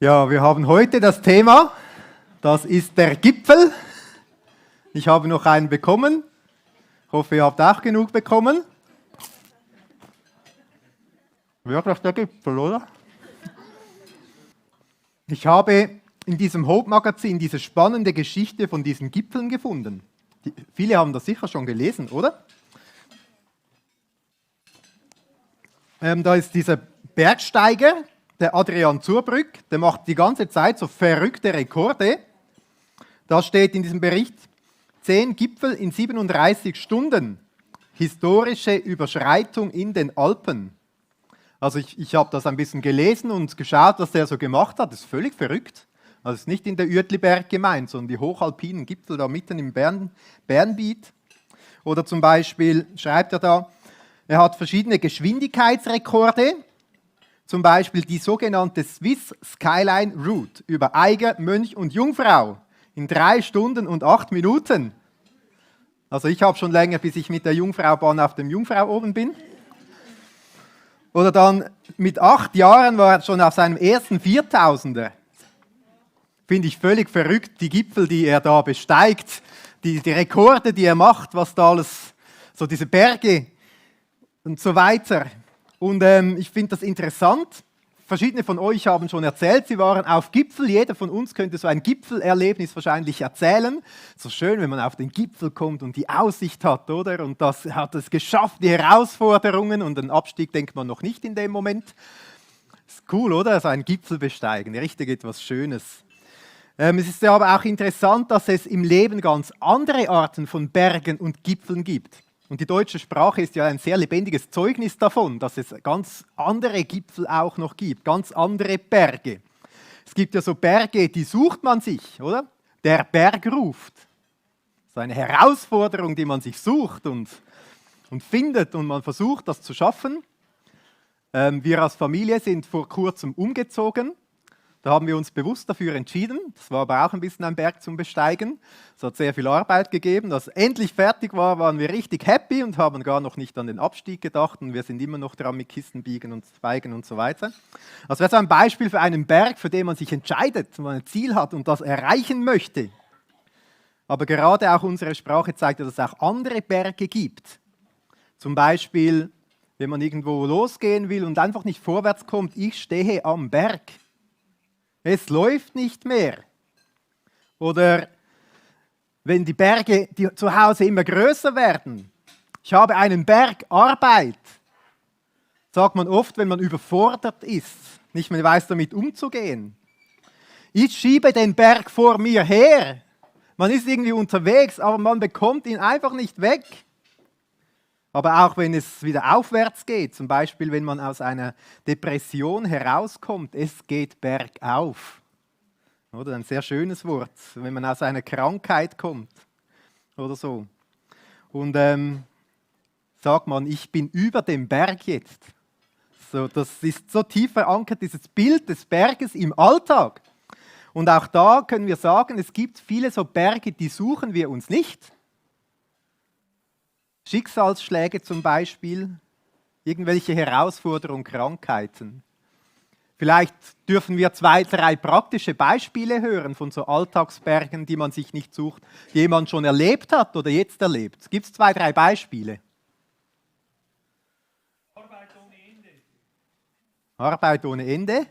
Ja, wir haben heute das Thema, das ist der Gipfel. Ich habe noch einen bekommen. Ich hoffe, ihr habt auch genug bekommen. Wirklich der Gipfel, oder? Ich habe in diesem Hope-Magazin diese spannende Geschichte von diesen Gipfeln gefunden. Viele haben das sicher schon gelesen, oder? Da ist dieser Bergsteiger, der Adrian Zurbrügg, der macht die ganze Zeit so verrückte Rekorde. Da steht in diesem Bericht, 10 Gipfel in 37 Stunden, historische Überschreitung in den Alpen. Also ich habe das ein bisschen gelesen und geschaut, was der so gemacht hat. Das ist völlig verrückt. Also es ist nicht in der Uetliberg gemeint, sondern die hochalpinen Gipfel da mitten im Bernbiet. Oder zum Beispiel schreibt er da, er hat verschiedene Geschwindigkeitsrekorde, zum Beispiel die sogenannte Swiss Skyline Route über Eiger, Mönch und Jungfrau in 3 Stunden und 8 Minuten. Also ich habe schon länger, bis ich mit der Jungfraubahn auf dem Jungfrau oben bin. Oder dann mit 8 Jahren war er schon auf seinem ersten 4000er. Finde ich völlig verrückt, die Gipfel, die er da besteigt, die Rekorde, die er macht, was da alles, so diese Berge und so weiter. Und ich finde das interessant. Verschiedene von euch haben schon erzählt, sie waren auf Gipfel. Jeder von uns könnte so ein Gipfelerlebnis wahrscheinlich erzählen. So schön, wenn man auf den Gipfel kommt und die Aussicht hat, oder? Und das hat es geschafft, die Herausforderungen und den Abstieg denkt man noch nicht in dem Moment. Ist cool, oder? So ein Gipfel besteigen, richtig etwas Schönes. Es ist ja aber auch interessant, dass es im Leben ganz andere Arten von Bergen und Gipfeln gibt. Und die deutsche Sprache ist ja ein sehr lebendiges Zeugnis davon, dass es ganz andere Gipfel auch noch gibt, ganz andere Berge. Es gibt ja so Berge, die sucht man sich, oder? Der Berg ruft. Das ist eine Herausforderung, die man sich sucht und findet und man versucht, das zu schaffen. Wir als Familie sind vor kurzem umgezogen. Da haben wir uns bewusst dafür entschieden. Das war aber auch ein bisschen ein Berg zum Besteigen. Es hat sehr viel Arbeit gegeben. Als es endlich fertig war, waren wir richtig happy und haben gar noch nicht an den Abstieg gedacht. Und wir sind immer noch dran mit Kisten biegen und zweigen und so weiter. Das wäre so ein Beispiel für einen Berg, für den man sich entscheidet, wo man ein Ziel hat und das erreichen möchte. Aber gerade auch unsere Sprache zeigt ja, dass es auch andere Berge gibt. Zum Beispiel, wenn man irgendwo losgehen will und einfach nicht vorwärts kommt, ich stehe am Berg. Es läuft nicht mehr. Oder wenn die Berge zu Hause immer größer werden. Ich habe einen Berg Arbeit. Sagt man oft, wenn man überfordert ist, nicht mehr weiß, damit umzugehen. Ich schiebe den Berg vor mir her. Man ist irgendwie unterwegs, aber man bekommt ihn einfach nicht weg. Aber auch wenn es wieder aufwärts geht, zum Beispiel wenn man aus einer Depression herauskommt, es geht bergauf. Oder ein sehr schönes Wort, wenn man aus einer Krankheit kommt oder so. Und sagt man, ich bin über dem Berg jetzt. So, das ist so tief verankert, dieses Bild des Berges im Alltag. Und auch da können wir sagen, es gibt viele so Berge, die suchen wir uns nicht. Schicksalsschläge zum Beispiel, irgendwelche Herausforderungen, Krankheiten. Vielleicht dürfen wir 2, 3 praktische Beispiele hören von so Alltagsbergen, die man sich nicht sucht, die jemand schon erlebt hat oder jetzt erlebt. Gibt es 2, 3 Beispiele? Arbeit ohne Ende. Arbeit ohne Ende?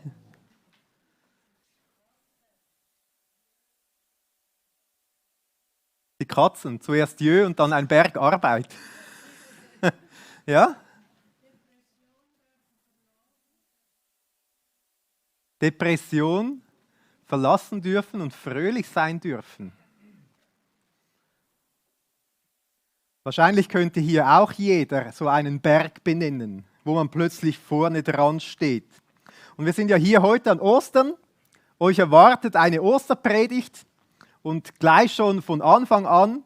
Die Katzen, zuerst Jö und dann ein Berg Arbeit. Ja? Depression, verlassen dürfen und fröhlich sein dürfen. Wahrscheinlich könnte hier auch jeder so einen Berg benennen, wo man plötzlich vorne dran steht. Und wir sind ja hier heute an Ostern. Euch erwartet eine Osterpredigt. Und gleich schon von Anfang an,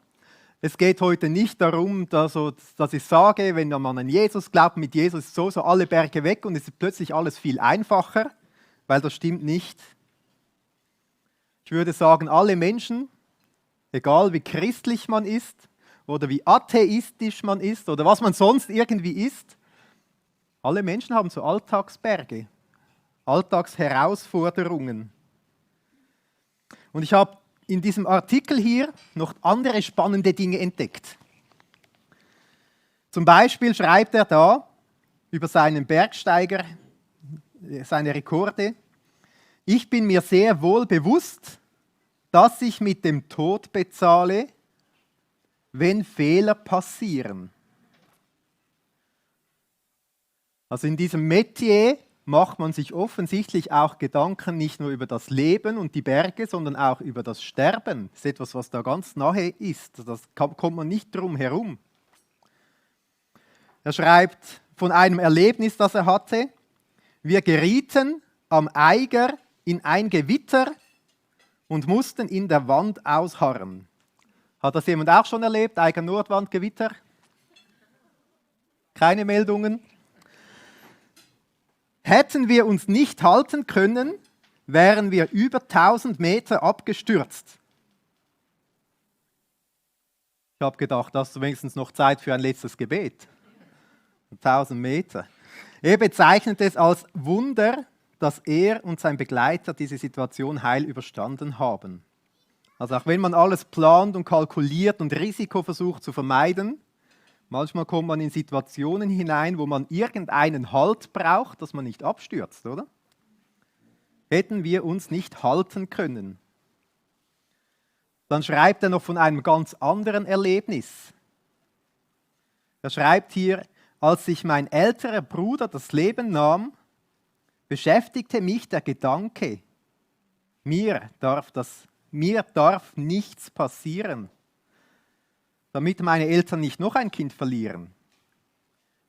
es geht heute nicht darum, dass ich sage, wenn man an Jesus glaubt, mit Jesus ist so alle Berge weg und es ist plötzlich alles viel einfacher, weil das stimmt nicht. Ich würde sagen, alle Menschen, egal wie christlich man ist oder wie atheistisch man ist oder was man sonst irgendwie ist, alle Menschen haben so Alltagsberge. Alltagsherausforderungen. Und ich habe in diesem Artikel hier noch andere spannende Dinge entdeckt. Zum Beispiel schreibt er da über seinen Bergsteiger, seine Rekorde: Ich bin mir sehr wohl bewusst, dass ich mit dem Tod bezahle, wenn Fehler passieren. Also in diesem Metier macht man sich offensichtlich auch Gedanken nicht nur über das Leben und die Berge, sondern auch über das Sterben. Das ist etwas, was da ganz nahe ist. Das kommt man nicht drum herum. Er schreibt von einem Erlebnis, das er hatte: Wir gerieten am Eiger in ein Gewitter und mussten in der Wand ausharren. Hat das jemand auch schon erlebt? Eiger Nordwand, Gewitter? Keine Meldungen? Hätten wir uns nicht halten können, wären wir über 1000 Meter abgestürzt. Ich habe gedacht, hast du wenigstens noch Zeit für ein letztes Gebet. 1000 Meter. Er bezeichnet es als Wunder, dass er und sein Begleiter diese Situation heil überstanden haben. Also auch wenn man alles plant und kalkuliert und Risiko versucht zu vermeiden, manchmal kommt man in Situationen hinein, wo man irgendeinen Halt braucht, dass man nicht abstürzt, oder? Hätten wir uns nicht halten können. Dann schreibt er noch von einem ganz anderen Erlebnis. Er schreibt hier: Als sich mein älterer Bruder das Leben nahm, beschäftigte mich der Gedanke, mir darf nichts passieren, damit meine Eltern nicht noch ein Kind verlieren.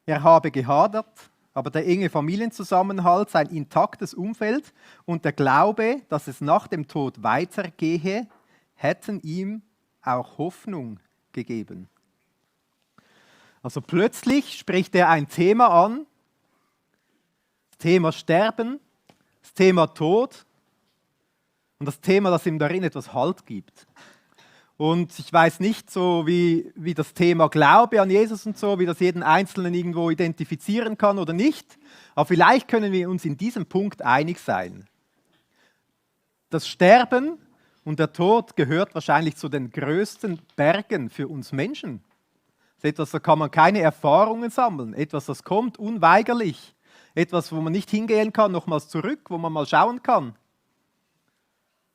Er habe gehadert, aber der enge Familienzusammenhalt, sein intaktes Umfeld und der Glaube, dass es nach dem Tod weitergehe, hätten ihm auch Hoffnung gegeben. Also plötzlich spricht er ein Thema an, das Thema Sterben, das Thema Tod und das Thema, das ihm darin etwas Halt gibt. Und ich weiß nicht so, wie das Thema Glaube an Jesus und so, wie das jeden Einzelnen irgendwo identifizieren kann oder nicht. Aber vielleicht können wir uns in diesem Punkt einig sein. Das Sterben und der Tod gehört wahrscheinlich zu den größten Bergen für uns Menschen. Das ist etwas, da kann man keine Erfahrungen sammeln. Etwas, das kommt unweigerlich. Etwas, wo man nicht hingehen kann, nochmals zurück, wo man mal schauen kann.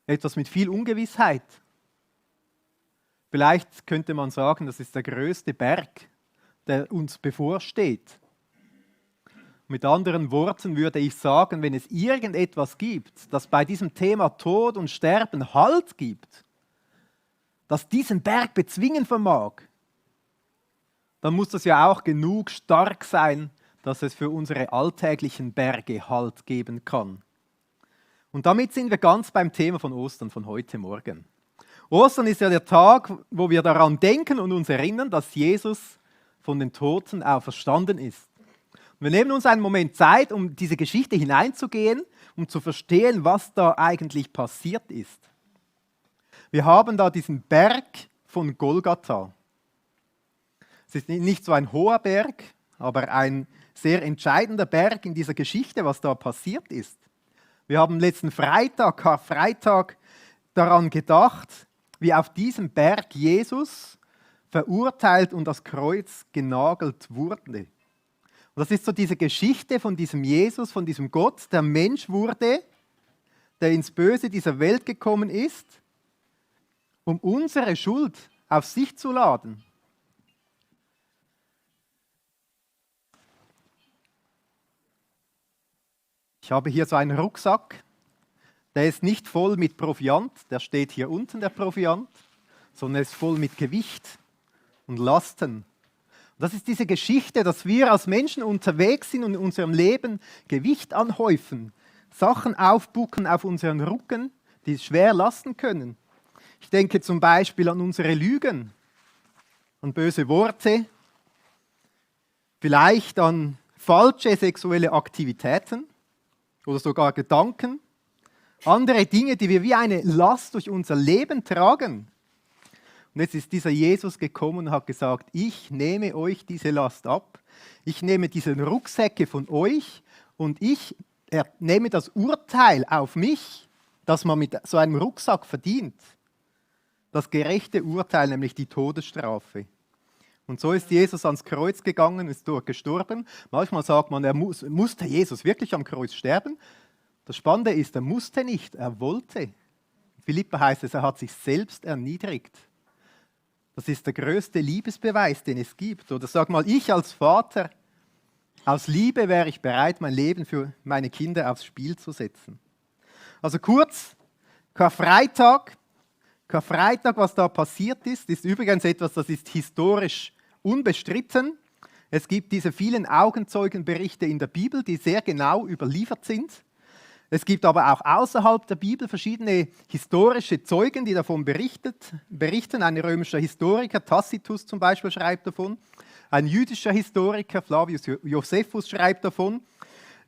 Etwas mit viel Ungewissheit. Vielleicht könnte man sagen, das ist der größte Berg, der uns bevorsteht. Mit anderen Worten würde ich sagen, wenn es irgendetwas gibt, das bei diesem Thema Tod und Sterben Halt gibt, das diesen Berg bezwingen vermag, dann muss das ja auch genug stark sein, dass es für unsere alltäglichen Berge Halt geben kann. Und damit sind wir ganz beim Thema von Ostern von heute Morgen. Ostern ist ja der Tag, wo wir daran denken und uns erinnern, dass Jesus von den Toten auferstanden ist. Und wir nehmen uns einen Moment Zeit, um diese Geschichte hineinzugehen, um zu verstehen, was da eigentlich passiert ist. Wir haben da diesen Berg von Golgatha. Es ist nicht so ein hoher Berg, aber ein sehr entscheidender Berg in dieser Geschichte, was da passiert ist. Wir haben letzten Freitag, Karfreitag, daran gedacht, wie auf diesem Berg Jesus verurteilt und ans Kreuz genagelt wurde. Und das ist so diese Geschichte von diesem Jesus, von diesem Gott, der Mensch wurde, der ins Böse dieser Welt gekommen ist, um unsere Schuld auf sich zu laden. Ich habe hier so einen Rucksack, der ist nicht voll mit Proviant, der steht hier unten, der Proviant, sondern er ist voll mit Gewicht und Lasten. Und das ist diese Geschichte, dass wir als Menschen unterwegs sind und in unserem Leben Gewicht anhäufen, Sachen aufbucken auf unseren Rücken, die schwer lasten können. Ich denke zum Beispiel an unsere Lügen, an böse Worte, vielleicht an falsche sexuelle Aktivitäten oder sogar Gedanken, andere Dinge, die wir wie eine Last durch unser Leben tragen. Und jetzt ist dieser Jesus gekommen und hat gesagt, ich nehme euch diese Last ab, ich nehme diese Rucksäcke von euch und ich er nehme das Urteil auf mich, das man mit so einem Rucksack verdient. Das gerechte Urteil, nämlich die Todesstrafe. Und so ist Jesus ans Kreuz gegangen, ist dort gestorben. Manchmal sagt man, musste Jesus wirklich am Kreuz sterben? Das Spannende ist, er musste nicht, er wollte. Philipper heißt es, er hat sich selbst erniedrigt. Das ist der größte Liebesbeweis, den es gibt. Oder sag mal, ich als Vater, aus Liebe wäre ich bereit, mein Leben für meine Kinder aufs Spiel zu setzen. Also kurz, Karfreitag, was da passiert ist übrigens etwas, das ist historisch unbestritten. Es gibt diese vielen Augenzeugenberichte in der Bibel, die sehr genau überliefert sind. Es gibt aber auch außerhalb der Bibel verschiedene historische Zeugen, die davon berichten. Ein römischer Historiker, Tacitus zum Beispiel, schreibt davon. Ein jüdischer Historiker, Flavius Josephus, schreibt davon.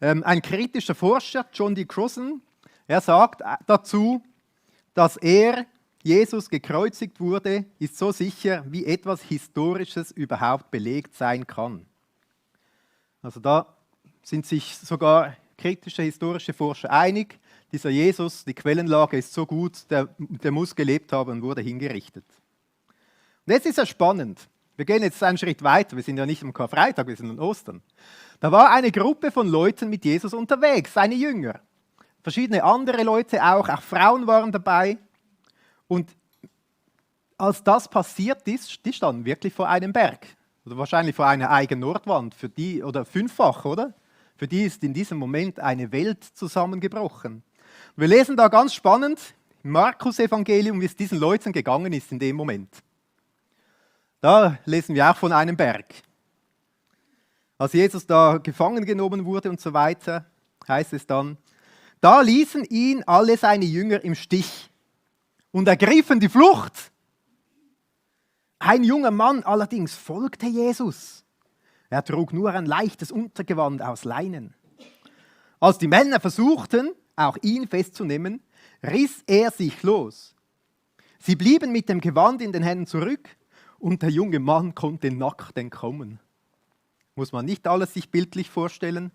Ein kritischer Forscher, John D. Crossan, er sagt dazu, dass Jesus gekreuzigt wurde, ist so sicher, wie etwas Historisches überhaupt belegt sein kann. Also da sind sich sogar kritische historische Forscher einig, dieser Jesus, die Quellenlage ist so gut, der muss gelebt haben und wurde hingerichtet. Und jetzt ist es spannend. Wir gehen jetzt einen Schritt weiter, wir sind ja nicht am Karfreitag, wir sind an Ostern. Da war eine Gruppe von Leuten mit Jesus unterwegs, seine Jünger. Verschiedene andere Leute auch Frauen waren dabei. Und als das passiert ist, die standen wirklich vor einem Berg. Oder wahrscheinlich vor einer eigenen Nordwand, für die, oder fünffach, oder? Für die ist in diesem Moment eine Welt zusammengebrochen. Wir lesen da ganz spannend im Markus-Evangelium, wie es diesen Leuten gegangen ist in dem Moment. Da lesen wir auch von einem Berg. Als Jesus da gefangen genommen wurde und so weiter, heißt es dann, da ließen ihn alle seine Jünger im Stich und ergriffen die Flucht. Ein junger Mann allerdings folgte Jesus. Er trug nur ein leichtes Untergewand aus Leinen. Als die Männer versuchten, auch ihn festzunehmen, riss er sich los. Sie blieben mit dem Gewand in den Händen zurück und der junge Mann konnte nackt entkommen. Muss man nicht alles sich bildlich vorstellen?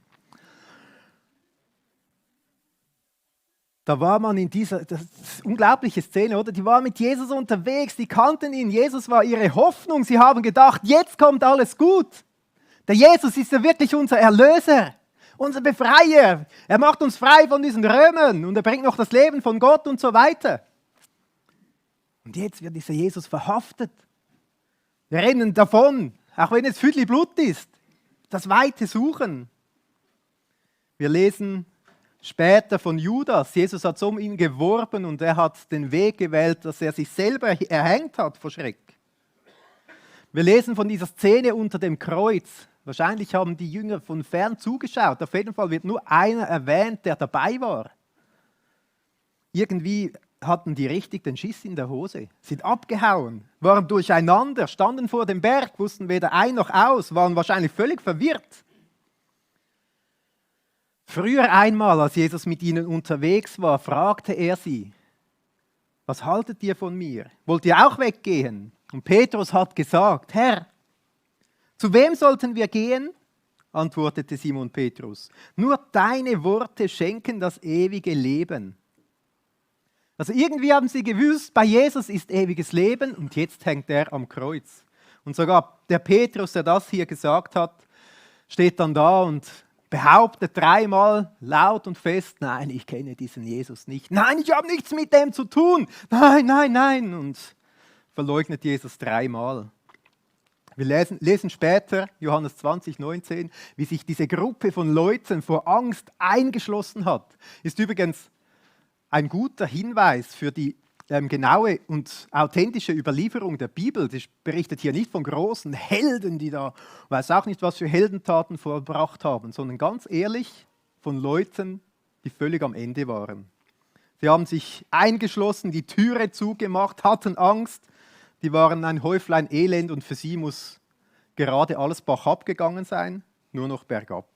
Da war man in dieser, das ist eine unglaubliche Szene, oder? Die waren mit Jesus unterwegs, die kannten ihn, Jesus war ihre Hoffnung. Sie haben gedacht, jetzt kommt alles gut. Der Jesus ist ja wirklich unser Erlöser, unser Befreier. Er macht uns frei von diesen Römern und er bringt noch das Leben von Gott und so weiter. Und jetzt wird dieser Jesus verhaftet. Wir rennen davon, auch wenn es Füdli Blut ist, das Weite suchen. Wir lesen später von Judas. Jesus hat so um ihn geworben und er hat den Weg gewählt, dass er sich selber erhängt hat vor Schreck. Wir lesen von dieser Szene unter dem Kreuz. Wahrscheinlich haben die Jünger von fern zugeschaut. Auf jeden Fall wird nur einer erwähnt, der dabei war. Irgendwie hatten die richtig den Schiss in der Hose, sind abgehauen, waren durcheinander, standen vor dem Berg, wussten weder ein noch aus, waren wahrscheinlich völlig verwirrt. Früher einmal, als Jesus mit ihnen unterwegs war, fragte er sie, was haltet ihr von mir? Wollt ihr auch weggehen? Und Petrus hat gesagt, Herr, zu wem sollten wir gehen? Antwortete Simon Petrus. Nur deine Worte schenken das ewige Leben. Also irgendwie haben sie gewusst, bei Jesus ist ewiges Leben und jetzt hängt er am Kreuz. Und sogar der Petrus, der das hier gesagt hat, steht dann da und behauptet dreimal laut und fest, nein, ich kenne diesen Jesus nicht. Nein, ich habe nichts mit dem zu tun. Nein, nein, nein. Und verleugnet Jesus dreimal. Wir lesen später, Johannes 20, 19, wie sich diese Gruppe von Leuten vor Angst eingeschlossen hat. Ist übrigens ein guter Hinweis für die genaue und authentische Überlieferung der Bibel. Das berichtet hier nicht von großen Helden, die da, weiß auch nicht, was für Heldentaten vollbracht haben, sondern ganz ehrlich von Leuten, die völlig am Ende waren. Sie haben sich eingeschlossen, die Türe zugemacht, hatten Angst. Die waren ein Häuflein Elend und für sie muss gerade alles bachab gegangen sein, nur noch bergab.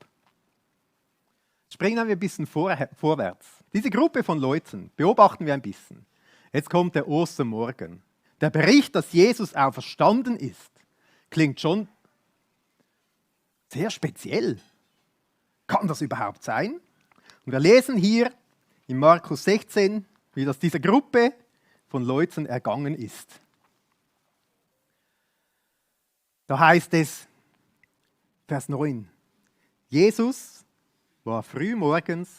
Springen wir ein bisschen vorwärts. Diese Gruppe von Leuten beobachten wir ein bisschen. Jetzt kommt der Ostermorgen. Der Bericht, dass Jesus auferstanden ist, klingt schon sehr speziell. Kann das überhaupt sein? Und wir lesen hier in Markus 16, wie das dieser Gruppe von Leuten ergangen ist. Da heißt es, Vers 9, Jesus war früh morgens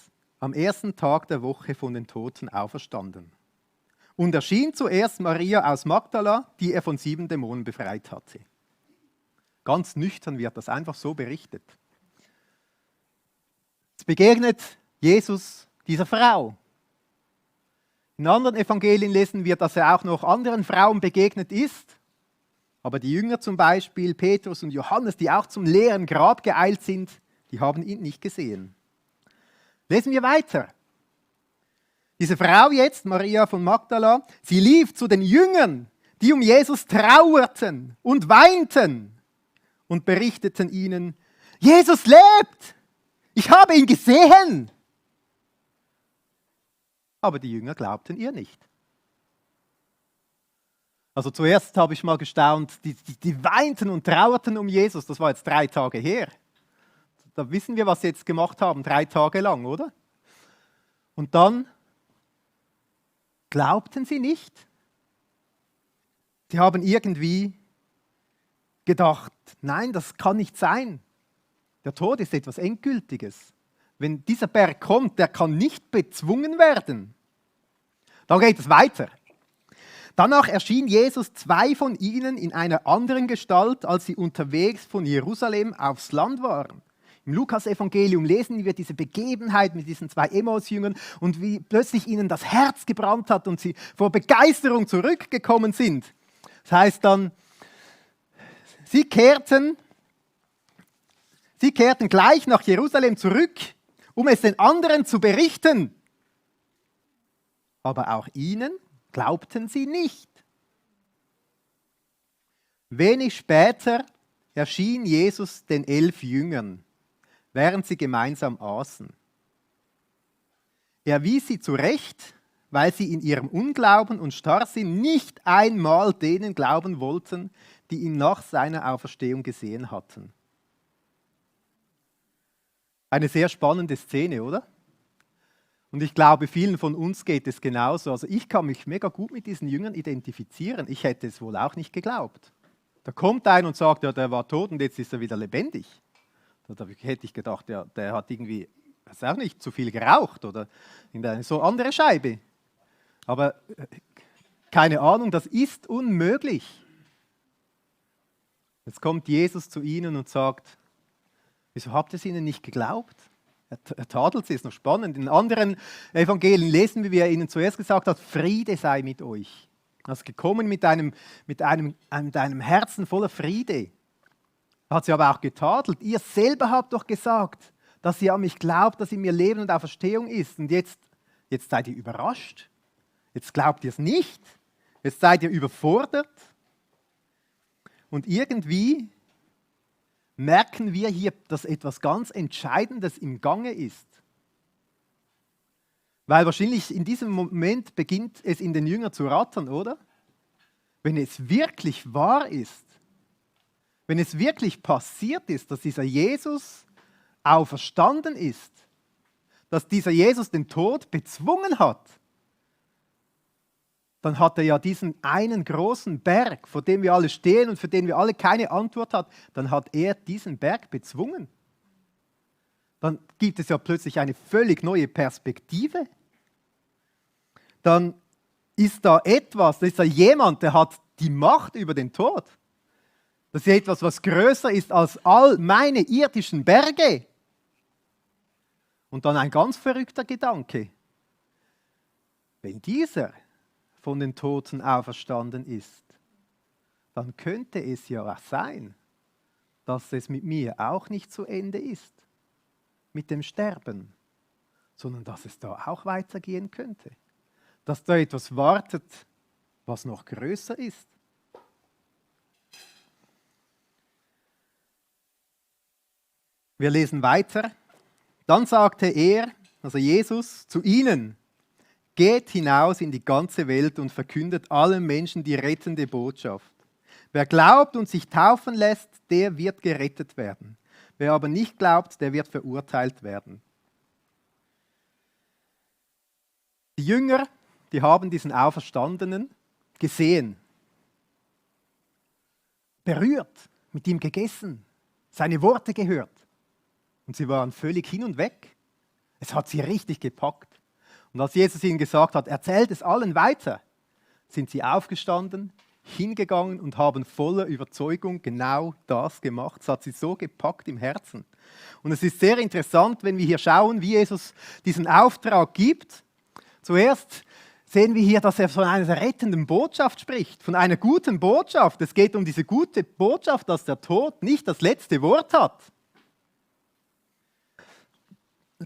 am ersten Tag der Woche von den Toten auferstanden und erschien zuerst Maria aus Magdala, die er von 7 Dämonen befreit hatte. Ganz nüchtern wird das einfach so berichtet. Es begegnet Jesus dieser Frau. In anderen Evangelien lesen wir, dass er auch noch anderen Frauen begegnet ist. Aber die Jünger zum Beispiel, Petrus und Johannes, die auch zum leeren Grab geeilt sind, die haben ihn nicht gesehen. Lesen wir weiter. Diese Frau jetzt, Maria von Magdala, sie lief zu den Jüngern, die um Jesus trauerten und weinten und berichteten ihnen, Jesus lebt! Ich habe ihn gesehen! Aber die Jünger glaubten ihr nicht. Also zuerst habe ich mal gestaunt, die weinten und trauerten um Jesus. Das war jetzt 3 Tage her. Da wissen wir, was sie jetzt gemacht haben, 3 Tage lang, oder? Und dann glaubten sie nicht. Sie haben irgendwie gedacht, nein, das kann nicht sein. Der Tod ist etwas Endgültiges. Wenn dieser Berg kommt, der kann nicht bezwungen werden. Dann geht es weiter. Danach erschien Jesus 2 von ihnen in einer anderen Gestalt, als sie unterwegs von Jerusalem aufs Land waren. Im Lukas-Evangelium lesen wir diese Begebenheit mit diesen 2 Emmaus-Jüngern und wie plötzlich ihnen das Herz gebrannt hat und sie vor Begeisterung zurückgekommen sind. Das heißt dann, sie kehrten gleich nach Jerusalem zurück, um es den anderen zu berichten. Aber auch ihnen glaubten sie nicht. Wenig später erschien Jesus den 11 Jüngern, während sie gemeinsam aßen. Er wies sie zurecht, weil sie in ihrem Unglauben und Starrsinn nicht einmal denen glauben wollten, die ihn nach seiner Auferstehung gesehen hatten. Eine sehr spannende Szene, oder? Und ich glaube, vielen von uns geht es genauso. Also ich kann mich mega gut mit diesen Jüngern identifizieren. Ich hätte es wohl auch nicht geglaubt. Da kommt einer und sagt, ja, der war tot und jetzt ist er wieder lebendig. Da hätte ich gedacht, ja, der hat irgendwie, weiß auch nicht, zu viel geraucht oder irgendeine so andere Scheibe. Aber keine Ahnung, das ist unmöglich. Jetzt kommt Jesus zu ihnen und sagt, wieso habt ihr es ihnen nicht geglaubt? Er tadelt sie, ist noch spannend. In anderen Evangelien lesen wir, wie er ihnen zuerst gesagt hat, Friede sei mit euch. Er ist gekommen mit einem Herzen voller Friede. Er hat sie aber auch getadelt. Ihr selber habt doch gesagt, dass ihr an mich glaubt, dass in mir Leben und Auferstehung ist. Und jetzt seid ihr überrascht. Jetzt glaubt ihr es nicht. Jetzt seid ihr überfordert. Und irgendwie merken wir hier, dass etwas ganz Entscheidendes im Gange ist. Weil wahrscheinlich in diesem Moment beginnt es in den Jüngern zu rattern, oder? Wenn es wirklich wahr ist, wenn es wirklich passiert ist, dass dieser Jesus auferstanden ist, dass dieser Jesus den Tod bezwungen hat, dann hat er ja diesen einen großen Berg, vor dem wir alle stehen und für den wir alle keine Antwort haben, dann hat er diesen Berg bezwungen. Dann gibt es ja plötzlich eine völlig neue Perspektive. Dann ist da etwas, da ist da jemand, der hat die Macht über den Tod. Das ist etwas, was größer ist als all meine irdischen Berge. Und dann ein ganz verrückter Gedanke. Wenn dieser von den Toten auferstanden ist, dann könnte es ja auch sein, dass es mit mir auch nicht zu Ende ist, mit dem Sterben, sondern dass es da auch weitergehen könnte. Dass da etwas wartet, was noch größer ist. Wir lesen weiter. Dann sagte er, also Jesus, zu ihnen, geht hinaus in die ganze Welt und verkündet allen Menschen die rettende Botschaft. Wer glaubt und sich taufen lässt, der wird gerettet werden. Wer aber nicht glaubt, der wird verurteilt werden. Die Jünger, die haben diesen Auferstandenen gesehen, berührt, mit ihm gegessen, seine Worte gehört. Und sie waren völlig hin und weg. Es hat sie richtig gepackt. Und als Jesus ihnen gesagt hat, erzählt es allen weiter, sind sie aufgestanden, hingegangen und haben voller Überzeugung genau das gemacht. Es hat sie so gepackt im Herzen. Und es ist sehr interessant, wenn wir hier schauen, wie Jesus diesen Auftrag gibt. Zuerst sehen wir hier, dass er von einer rettenden Botschaft spricht, von einer guten Botschaft. Es geht um diese gute Botschaft, dass der Tod nicht das letzte Wort hat.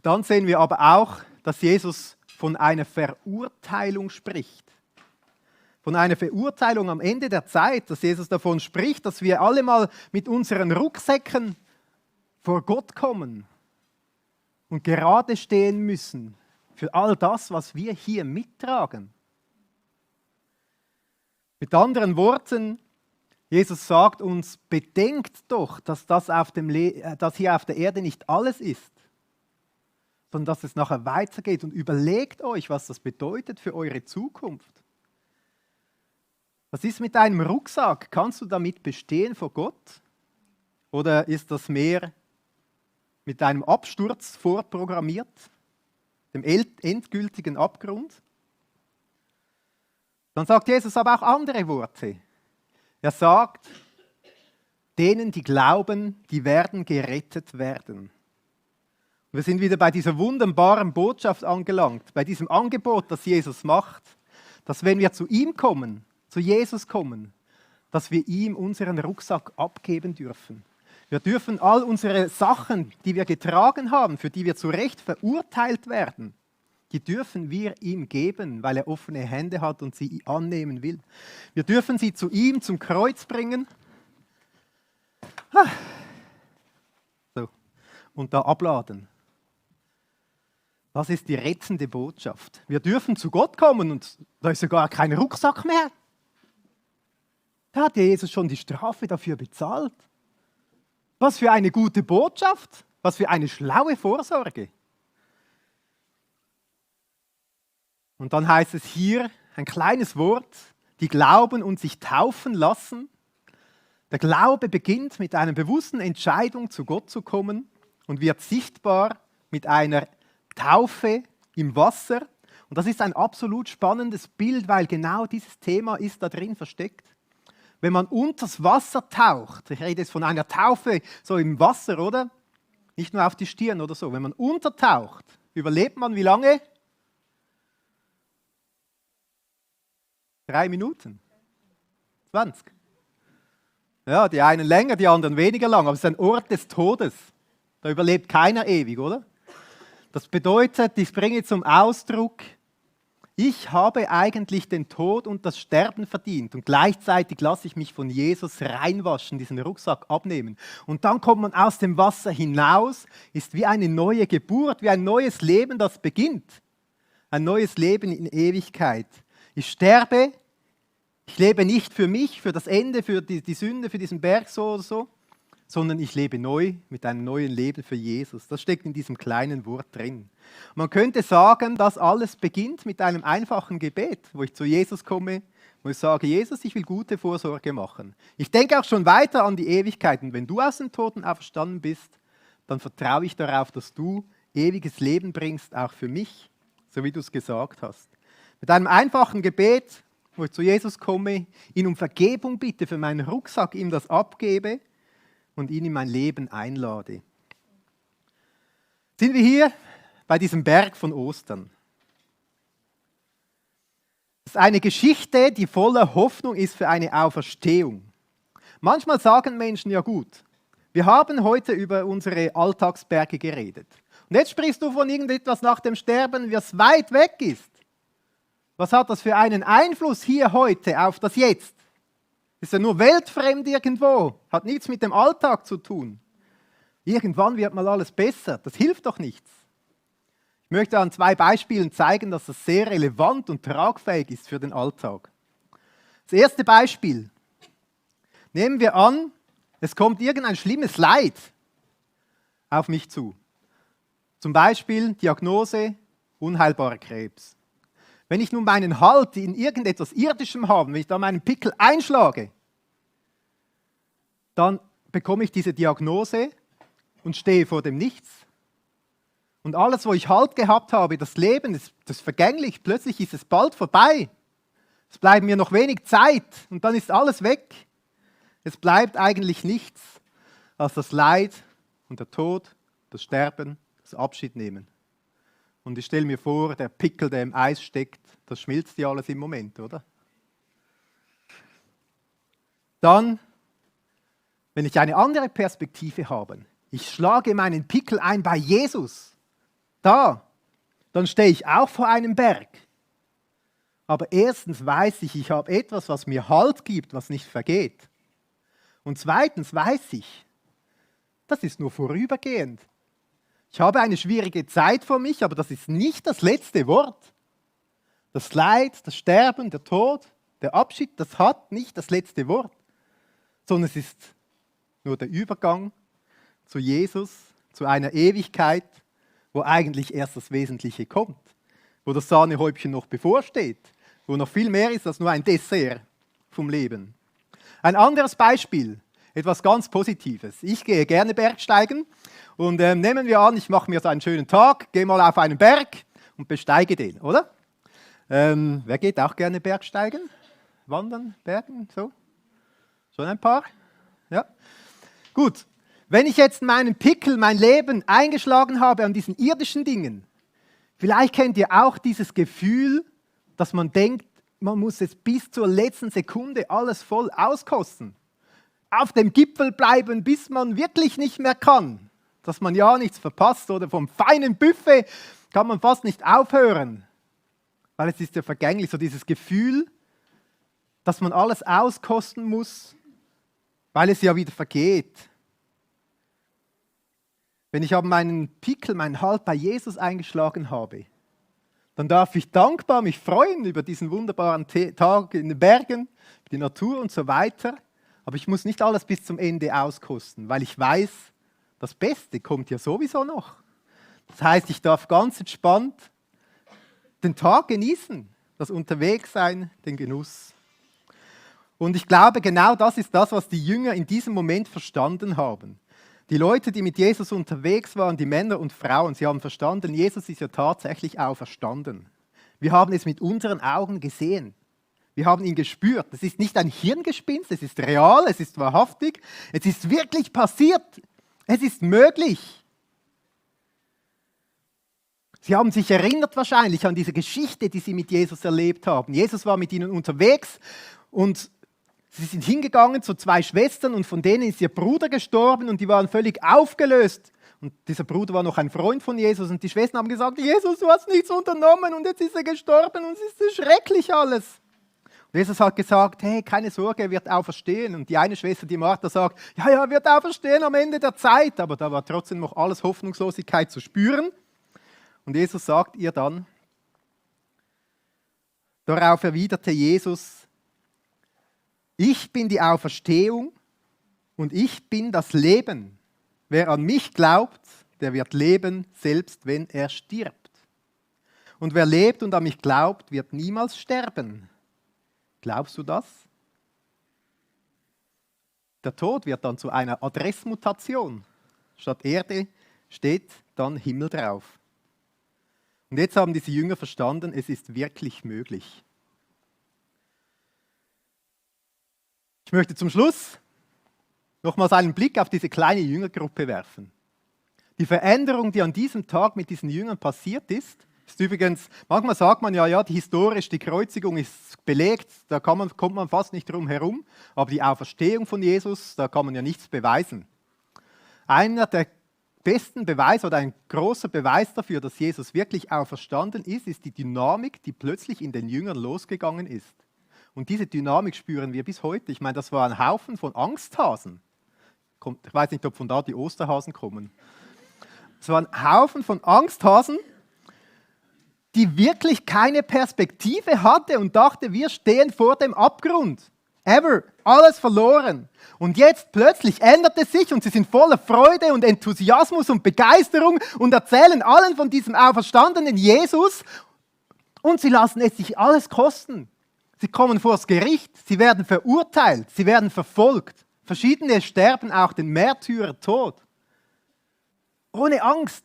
Dann sehen wir aber auch, dass Jesus von einer Verurteilung spricht. Von einer Verurteilung am Ende der Zeit, dass Jesus davon spricht, dass wir alle mal mit unseren Rucksäcken vor Gott kommen und gerade stehen müssen für all das, was wir hier mittragen. Mit anderen Worten, Jesus sagt uns, bedenkt doch, dass das hier auf der Erde nicht alles ist, sondern dass es nachher weitergeht und überlegt euch, was das bedeutet für eure Zukunft. Was ist mit deinem Rucksack? Kannst du damit bestehen vor Gott? Oder ist das mehr mit deinem Absturz vorprogrammiert, dem endgültigen Abgrund? Dann sagt Jesus aber auch andere Worte. Er sagt, denen, die glauben, die werden gerettet werden. Wir sind wieder bei dieser wunderbaren Botschaft angelangt, bei diesem Angebot, das Jesus macht, dass wenn wir zu ihm kommen, zu Jesus kommen, dass wir ihm unseren Rucksack abgeben dürfen. Wir dürfen all unsere Sachen, die wir getragen haben, für die wir zu Recht verurteilt werden, die dürfen wir ihm geben, weil er offene Hände hat und sie annehmen will. Wir dürfen sie zu ihm zum Kreuz bringen so, und da abladen. Das ist die rettende Botschaft. Wir dürfen zu Gott kommen und da ist sogar kein Rucksack mehr. Da hat ja Jesus schon die Strafe dafür bezahlt. Was für eine gute Botschaft, was für eine schlaue Vorsorge. Und dann heißt es hier ein kleines Wort, die glauben und sich taufen lassen. Der Glaube beginnt mit einer bewussten Entscheidung, zu Gott zu kommen und wird sichtbar mit einer Taufe im Wasser. Und das ist ein absolut spannendes Bild, weil genau dieses Thema ist da drin versteckt. Wenn man unters Wasser taucht, ich rede jetzt von einer Taufe so im Wasser, oder? Nicht nur auf die Stirn oder so. Wenn man untertaucht, überlebt man wie lange? 3 Minuten? 20? Ja, die einen länger, die anderen weniger lang, aber es ist ein Ort des Todes. Da überlebt keiner ewig, oder? Das bedeutet, ich bringe zum Ausdruck, ich habe eigentlich den Tod und das Sterben verdient und gleichzeitig lasse ich mich von Jesus reinwaschen, diesen Rucksack abnehmen. Und dann kommt man aus dem Wasser hinaus, ist wie eine neue Geburt, wie ein neues Leben, das beginnt. Ein neues Leben in Ewigkeit. Ich sterbe, ich lebe nicht für mich, für das Ende, für die Sünde, für diesen Berg so oder so, sondern ich lebe neu mit einem neuen Leben für Jesus. Das steckt in diesem kleinen Wort drin. Man könnte sagen, das alles beginnt mit einem einfachen Gebet, wo ich zu Jesus komme, wo ich sage, Jesus, ich will gute Vorsorge machen. Ich denke auch schon weiter an die Ewigkeit. Und wenn du aus den Toten auferstanden bist, dann vertraue ich darauf, dass du ewiges Leben bringst, auch für mich, so wie du es gesagt hast. Mit einem einfachen Gebet, wo ich zu Jesus komme, ihn um Vergebung bitte für meinen Rucksack, ihm das abgebe und ihn in mein Leben einlade. Sind wir hier bei diesem Berg von Ostern. Das ist eine Geschichte, die voller Hoffnung ist für eine Auferstehung. Manchmal sagen Menschen, ja gut, wir haben heute über unsere Alltagsberge geredet. Und jetzt sprichst du von irgendetwas nach dem Sterben, was weit weg ist. Was hat das für einen Einfluss hier heute auf das Jetzt? Ist ja nur weltfremd irgendwo, hat nichts mit dem Alltag zu tun. Irgendwann wird mal alles besser, das hilft doch nichts. Ich möchte an 2 Beispielen zeigen, dass das sehr relevant und tragfähig ist für den Alltag. Das erste Beispiel. Nehmen wir an, es kommt irgendein schlimmes Leid auf mich zu. Zum Beispiel Diagnose, unheilbarer Krebs. Wenn ich nun meinen Halt in irgendetwas Irdischem habe, wenn ich da meinen Pickel einschlage, dann bekomme ich diese Diagnose und stehe vor dem Nichts. Und alles, wo ich Halt gehabt habe, das Leben, das ist vergänglich, plötzlich ist es bald vorbei. Es bleibt mir noch wenig Zeit und dann ist alles weg. Es bleibt eigentlich nichts als das Leid und der Tod, das Sterben, das Abschiednehmen. Und ich stelle mir vor, der Pickel, der im Eis steckt, das schmilzt ja alles im Moment, oder? Dann, wenn ich eine andere Perspektive habe, ich schlage meinen Pickel ein bei Jesus, dann stehe ich auch vor einem Berg. Aber erstens weiß ich, ich habe etwas, was mir Halt gibt, was nicht vergeht. Und zweitens weiß ich, das ist nur vorübergehend. Ich habe eine schwierige Zeit vor mich, aber das ist nicht das letzte Wort. Das Leid, das Sterben, der Tod, der Abschied, das hat nicht das letzte Wort, sondern es ist nur der Übergang zu Jesus, zu einer Ewigkeit, wo eigentlich erst das Wesentliche kommt, wo das Sahnehäubchen noch bevorsteht, wo noch viel mehr ist als nur ein Dessert vom Leben. Ein anderes Beispiel, etwas ganz Positives. Ich gehe gerne Bergsteigen und nehmen wir an, ich mache mir so einen schönen Tag, gehe mal auf einen Berg und besteige den, oder? Wer geht auch gerne Bergsteigen? Wandern, Bergen, so? Schon ein paar? Ja. Gut. Wenn ich jetzt meinen Pickel, mein Leben eingeschlagen habe an diesen irdischen Dingen, vielleicht kennt ihr auch dieses Gefühl, dass man denkt, man muss es bis zur letzten Sekunde alles voll auskosten. Auf dem Gipfel bleiben, bis man wirklich nicht mehr kann. Dass man ja nichts verpasst oder vom feinen Buffet kann man fast nicht aufhören. Weil es ist ja vergänglich, so dieses Gefühl, dass man alles auskosten muss, weil es ja wieder vergeht. Wenn ich aber meinen Pickel, meinen Halt bei Jesus eingeschlagen habe, dann darf ich dankbar mich freuen über diesen wunderbaren Tag in den Bergen, die Natur und so weiter. Aber ich muss nicht alles bis zum Ende auskosten, weil ich weiß, das Beste kommt ja sowieso noch. Das heißt, ich darf ganz entspannt den Tag genießen, das Unterwegssein, den Genuss. Und ich glaube, genau das ist das, was die Jünger in diesem Moment verstanden haben. Die Leute, die mit Jesus unterwegs waren, die Männer und Frauen, sie haben verstanden, Jesus ist ja tatsächlich auferstanden. Wir haben es mit unseren Augen gesehen. Wir haben ihn gespürt. Es ist nicht ein Hirngespinst, es ist real, es ist wahrhaftig, es ist wirklich passiert. Es ist möglich. Sie haben sich erinnert wahrscheinlich an diese Geschichte, die sie mit Jesus erlebt haben. Jesus war mit ihnen unterwegs und sie sind hingegangen zu 2 Schwestern und von denen ist ihr Bruder gestorben und die waren völlig aufgelöst. Und dieser Bruder war noch ein Freund von Jesus und die Schwestern haben gesagt, Jesus, du hast nichts unternommen und jetzt ist er gestorben und es ist so schrecklich alles. Und Jesus hat gesagt, hey, keine Sorge, er wird auferstehen. Und die eine Schwester, die Martha, sagt, ja, er wird auferstehen am Ende der Zeit. Aber da war trotzdem noch alles Hoffnungslosigkeit zu spüren. Und Jesus sagt ihr dann, darauf erwiderte Jesus, ich bin die Auferstehung und ich bin das Leben. Wer an mich glaubt, der wird leben, selbst wenn er stirbt. Und wer lebt und an mich glaubt, wird niemals sterben. Glaubst du das? Der Tod wird dann zu einer Adressmutation. Statt Erde steht dann Himmel drauf. Und jetzt haben diese Jünger verstanden, es ist wirklich möglich. Ich möchte zum Schluss nochmals einen Blick auf diese kleine Jüngergruppe werfen. Die Veränderung, die an diesem Tag mit diesen Jüngern passiert ist übrigens, manchmal sagt man ja, die historisch, die Kreuzigung ist belegt, da kommt man fast nicht drum herum, aber die Auferstehung von Jesus, da kann man ja nichts beweisen. Einer der besten Beweise oder ein großer Beweis dafür, dass Jesus wirklich auferstanden ist die Dynamik, die plötzlich in den Jüngern losgegangen ist. Und diese Dynamik spüren wir bis heute. Ich meine, das war ein Haufen von Angsthasen. Ich weiß nicht, ob von da die Osterhasen kommen. Es war ein Haufen von Angsthasen, die wirklich keine Perspektive hatte und dachte, wir stehen vor dem Abgrund. Ever, alles verloren. Und jetzt plötzlich ändert es sich und sie sind voller Freude und Enthusiasmus und Begeisterung und erzählen allen von diesem auferstandenen Jesus. Und sie lassen es sich alles kosten. Sie kommen vors Gericht, sie werden verurteilt, sie werden verfolgt. Verschiedene sterben auch den Märtyrertod. Ohne Angst.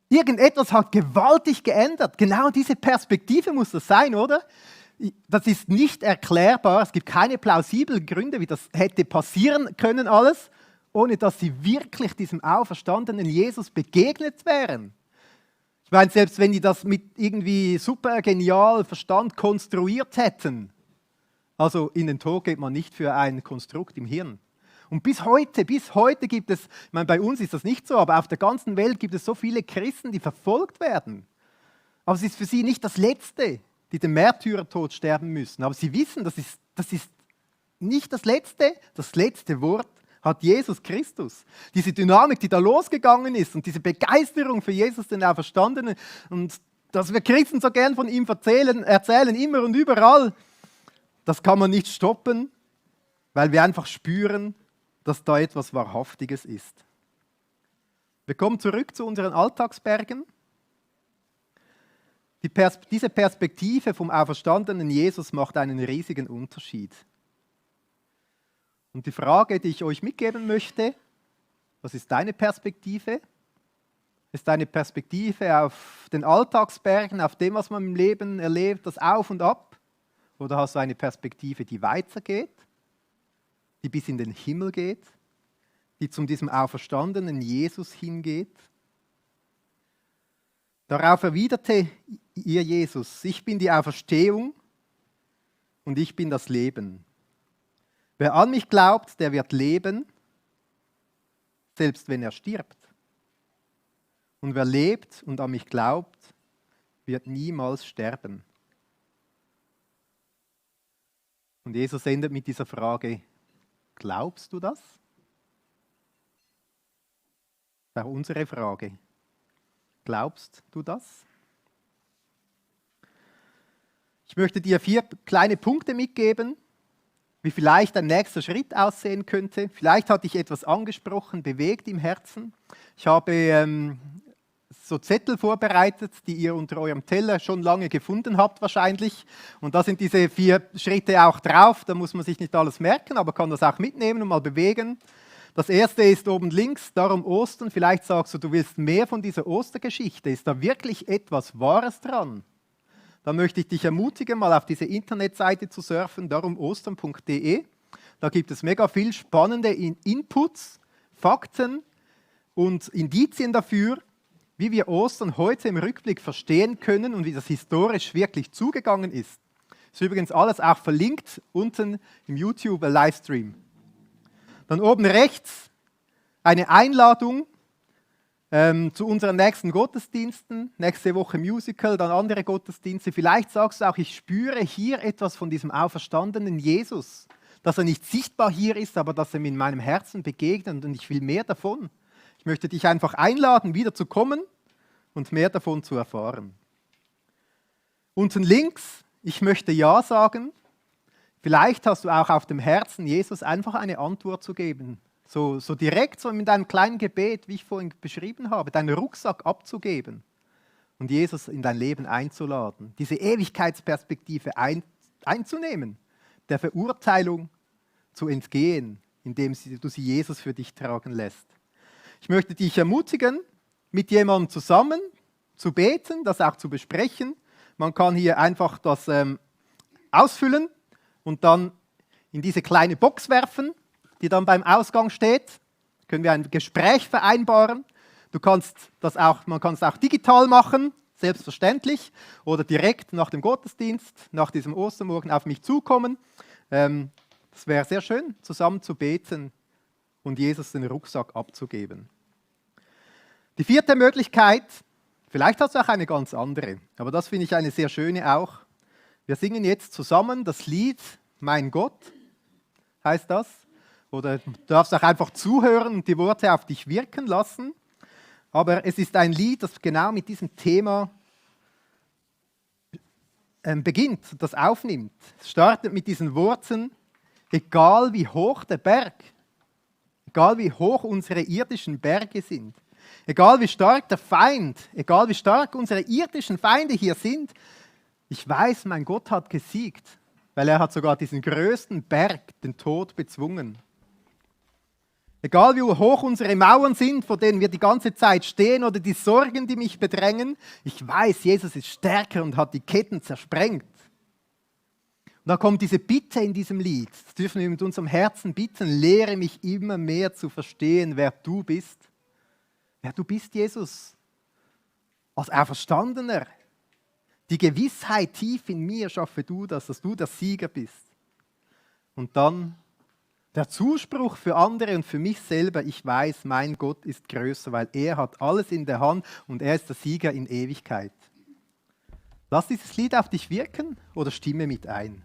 Irgendetwas hat gewaltig geändert. Genau diese Perspektive muss das sein, oder? Das ist nicht erklärbar. Es gibt keine plausiblen Gründe, wie das hätte passieren können alles, ohne dass sie wirklich diesem auferstandenen Jesus begegnet wären. Ich meine, selbst wenn die das mit irgendwie super genial Verstand konstruiert hätten, also in den Tod geht man nicht für ein Konstrukt im Hirn. Und bis heute gibt es, ich meine, bei uns ist das nicht so, aber auf der ganzen Welt gibt es so viele Christen, die verfolgt werden. Aber es ist für sie nicht das Letzte, die den Märtyrertod sterben müssen. Aber sie wissen, das ist nicht das letzte Wort hat Jesus Christus. Diese Dynamik, die da losgegangen ist und diese Begeisterung für Jesus, den Auferstandenen, und dass wir Christen so gern von ihm erzählen immer und überall, das kann man nicht stoppen, weil wir einfach spüren, dass da etwas Wahrhaftiges ist. Wir kommen zurück zu unseren Alltagsbergen. Diese Perspektive vom auferstandenen Jesus macht einen riesigen Unterschied. Und die Frage, die ich euch mitgeben möchte, was ist deine Perspektive? Ist deine Perspektive auf den Alltagsbergen, auf dem, was man im Leben erlebt, das Auf und Ab? Oder hast du eine Perspektive, die weitergeht, die bis in den Himmel geht, die zu diesem auferstandenen Jesus hingeht? Darauf erwiderte ihr Jesus: Ich bin die Auferstehung und ich bin das Leben. Wer an mich glaubt, der wird leben, selbst wenn er stirbt. Und wer lebt und an mich glaubt, wird niemals sterben. Und Jesus endet mit dieser Frage: Glaubst du das? Das ist auch unsere Frage. Glaubst du das? Ich möchte dir 4 kleine Punkte mitgeben, wie vielleicht ein nächster Schritt aussehen könnte. Vielleicht hat dich etwas angesprochen, bewegt im Herzen. Ich habe so Zettel vorbereitet, die ihr unter eurem Teller schon lange gefunden habt wahrscheinlich. Und da sind diese 4 Schritte auch drauf. Da muss man sich nicht alles merken, aber kann das auch mitnehmen und mal bewegen. Das erste ist oben links, darum Ostern. Vielleicht sagst du, du willst mehr von dieser Ostergeschichte. Ist da wirklich etwas Wahres dran? Da möchte ich dich ermutigen, mal auf diese Internetseite zu surfen, darumostern.de. Da gibt es mega viel spannende Inputs, Fakten und Indizien dafür, wie wir Ostern heute im Rückblick verstehen können und wie das historisch wirklich zugegangen ist. Ist übrigens alles auch verlinkt unten im YouTube-Livestream. Dann oben rechts eine Einladung zu unseren nächsten Gottesdiensten. Nächste Woche Musical, dann andere Gottesdienste. Vielleicht sagst du auch, ich spüre hier etwas von diesem auferstandenen Jesus. Dass er nicht sichtbar hier ist, aber dass er mir in meinem Herzen begegnet und ich will mehr davon. Ich möchte dich einfach einladen, wieder zu kommen und mehr davon zu erfahren. Unten links, ich möchte Ja sagen. Vielleicht hast du auch auf dem Herzen, Jesus einfach eine Antwort zu geben. So direkt, so mit einem kleinen Gebet, wie ich vorhin beschrieben habe, deinen Rucksack abzugeben und Jesus in dein Leben einzuladen. Diese Ewigkeitsperspektive einzunehmen, der Verurteilung zu entgehen, indem du sie Jesus für dich tragen lässt. Ich möchte dich ermutigen, mit jemandem zusammen zu beten, das auch zu besprechen. Man kann hier einfach das ausfüllen und dann in diese kleine Box werfen, die dann beim Ausgang steht. Können wir ein Gespräch vereinbaren. Man kann es auch digital machen, selbstverständlich, oder direkt nach dem Gottesdienst, nach diesem Ostermorgen auf mich zukommen. Es wäre sehr schön, zusammen zu beten und Jesus den Rucksack abzugeben. Die 4. Möglichkeit, vielleicht hast du auch eine ganz andere, aber das finde ich eine sehr schöne auch. Wir singen jetzt zusammen das Lied Mein Gott, heißt das. Oder du darfst auch einfach zuhören und die Worte auf dich wirken lassen. Aber es ist ein Lied, das genau mit diesem Thema beginnt, das aufnimmt. Es startet mit diesen Worten: Egal wie hoch der Berg, egal wie hoch unsere irdischen Berge sind, Egal wie stark der Feind, egal wie stark unsere irdischen Feinde hier sind, ich weiß, mein Gott hat gesiegt, weil er hat sogar diesen größten Berg, den Tod, bezwungen. Egal wie hoch unsere Mauern sind, vor denen wir die ganze Zeit stehen, oder die Sorgen, die mich bedrängen, ich weiß, Jesus ist stärker und hat die Ketten zersprengt. Und da kommt diese Bitte in diesem Lied, das dürfen wir mit unserem Herzen bitten, lehre mich immer mehr zu verstehen, wer du bist. Wer du bist, Jesus. Als Auferstandener. Die Gewissheit tief in mir schaffe du das, dass du der Sieger bist. Und dann der Zuspruch für andere und für mich selber, ich weiß, mein Gott ist größer, weil er hat alles in der Hand und er ist der Sieger in Ewigkeit. Lass dieses Lied auf dich wirken oder stimme mit ein.